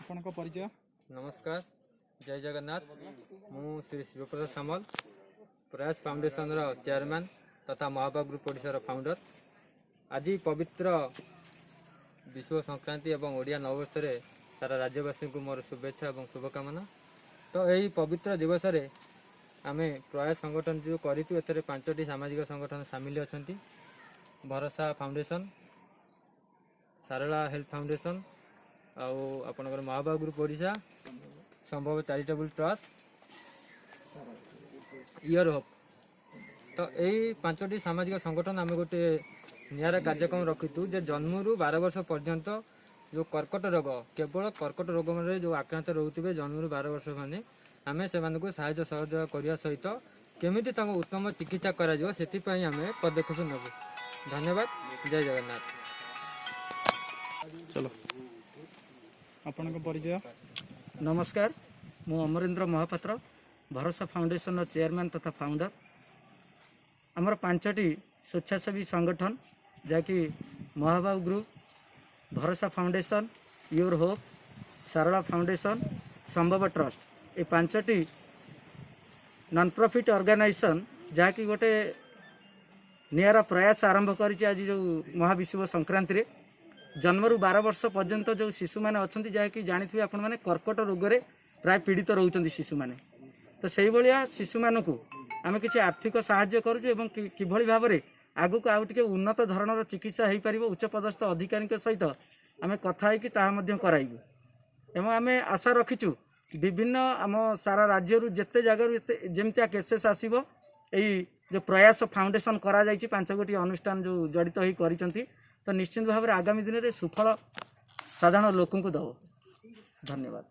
ଆପଣଙ୍କ ପରିଚୟ? ନମସ୍କାର, ଜୟ ଜଗନ୍ନାଥ। ମୁଁ ଶ୍ରୀ ଶିବପ୍ରସାଦ ସାମଲ, ପ୍ରୟାସ ଫାଉଣ୍ଡେସନର ଚେୟାରମ୍ୟାନ୍ ତଥା ମହାବାହୁ ଗ୍ରୁପ୍ ଓଡ଼ିଶାର ଫାଉଣ୍ଡର। ଆଜି ପବିତ୍ର ବିଷୁବ ସଂକ୍ରାନ୍ତି ଏବଂ ଓଡ଼ିଆ ନବବର୍ଷରେ ସାରା ରାଜ୍ୟବାସୀଙ୍କୁ ମୋର ଶୁଭେଚ୍ଛା ଏବଂ ଶୁଭକାମନା। ତ ଏହି ପବିତ୍ର ଦିବସରେ ଆମେ ପ୍ରୟାସ ସଂଗଠନ ଯେଉଁ କରିଛୁ, ଏଥିରେ ପାଞ୍ଚଟି ସାମାଜିକ ସଂଗଠନ ସାମିଲ ଅଛନ୍ତି: ଭରସା ଫାଉଣ୍ଡେସନ, ସାରଳା ହେଲ୍ଥ ଫାଉଣ୍ଡେସନ, ଆଉ ଆପଣଙ୍କର ମହାବାହୁ ଗ୍ରୁପ୍ ଓଡ଼ିଶା, ସମ୍ଭବ ଚାରିଟେବୁଲ ଟ୍ରଷ୍ଟ, your Hope. ତ ଏଇ ପାଞ୍ଚଟି ସାମାଜିକ ସଂଗଠନ ଆମେ ଗୋଟିଏ ନିଆରା କାର୍ଯ୍ୟକ୍ରମ ରଖିଛୁ ଯେ ଜନ୍ମରୁ 12 ବର୍ଷ ପର୍ଯ୍ୟନ୍ତ ଯେଉଁ କର୍କଟ ରୋଗ, କେବଳ କର୍କଟ ରୋଗରେ ଯେଉଁ ଆକ୍ରାନ୍ତ ରହୁଥିବେ ଜନ୍ମରୁ 12 ବର୍ଷ ମାନେ, ଆମେ ସେମାନଙ୍କୁ ସାହାଯ୍ୟ ସହଯୋଗ କରିବା ସହିତ କେମିତି ତାଙ୍କୁ ଉତ୍ତମ ଚିକିତ୍ସା କରାଯିବ, ସେଥିପାଇଁ ଆମେ ପଦକ୍ଷେପ ନେବୁ। ଧନ୍ୟବାଦ, ଜୟ ଜଗନ୍ନାଥ। ଚଲୋ, ଆପଣଙ୍କ ପରିଚୟ? ନମସ୍କାର, ମୁଁ ଅମରେନ୍ଦ୍ର ମହାପାତ୍ର, ଭରସା ଫାଉଣ୍ଡେସନର ଚେୟାରମ୍ୟାନ୍ ତଥା ଫାଉଣ୍ଡର। ଆମର ପାଞ୍ଚଟି ସ୍ୱେଚ୍ଛାସେବୀ ସଂଗଠନ, ଯାହାକି Mahabahu group, Bharsa foundation, your Hope, Sarala foundation, ସମ୍ଭବ ଟ୍ରଷ୍ଟ, ଏ ପାଞ୍ଚଟି ନନ୍ ପ୍ରଫିଟ୍ ଅର୍ଗାନାଇଜେସନ୍, ଯାହାକି ଗୋଟେ ନିଆରା ପ୍ରୟାସ ଆରମ୍ଭ କରିଛି ଆଜି ଯେଉଁ ମହାବିଷୁବ ସଂକ୍ରାନ୍ତିରେ ଜନ୍ମରୁ 12 ବର୍ଷ ପର୍ଯ୍ୟନ୍ତ ଯେଉଁ ଶିଶୁମାନେ ଅଛନ୍ତି, ଯାହାକି ଜାଣିଥିବେ ଆପଣମାନେ, କର୍କଟ ରୋଗରେ ପ୍ରାୟ ପୀଡ଼ିତ ରହୁଛନ୍ତି ଶିଶୁମାନେ। ତ ସେଇଭଳିଆ ଶିଶୁମାନଙ୍କୁ ଆମେ କିଛି ଆର୍ଥିକ ସାହାଯ୍ୟ କରୁଛୁ ଏବଂ କିଭଳି ଭାବରେ ଆଗକୁ ଆଉ ଟିକେ ଉନ୍ନତ ଧରଣର ଚିକିତ୍ସା ହେଇପାରିବ, ଉଚ୍ଚପଦସ୍ଥ ଅଧିକାରୀଙ୍କ ସହିତ ଆମେ କଥା ହେଇକି ତାହା ମଧ୍ୟ କରାଇବୁ। ଏବଂ ଆମେ ଆଶା ରଖିଛୁ, ବିଭିନ୍ନ ଆମ ସାରା ରାଜ୍ୟରୁ ଯେତେ ଜାଗାରୁ ଏତେ ଯେମିତିଆ କେସେସ୍ ଆସିବ, ଏଇ ଯେଉଁ ପ୍ରୟାସ ଫାଉଣ୍ଡେସନ କରାଯାଇଛି, ପାଞ୍ଚ ଗୋଟି ଅନୁଷ୍ଠାନ ଯେଉଁ ଜଡ଼ିତ ହେଇ କରିଛନ୍ତି, ତ ନିଶ୍ଚିତ ଭାବରେ ଆଗାମୀ ଦିନରେ ସୁଫଳ ସାଧାରଣ ଲୋକଙ୍କୁ ଦେବ। ଧନ୍ୟବାଦ।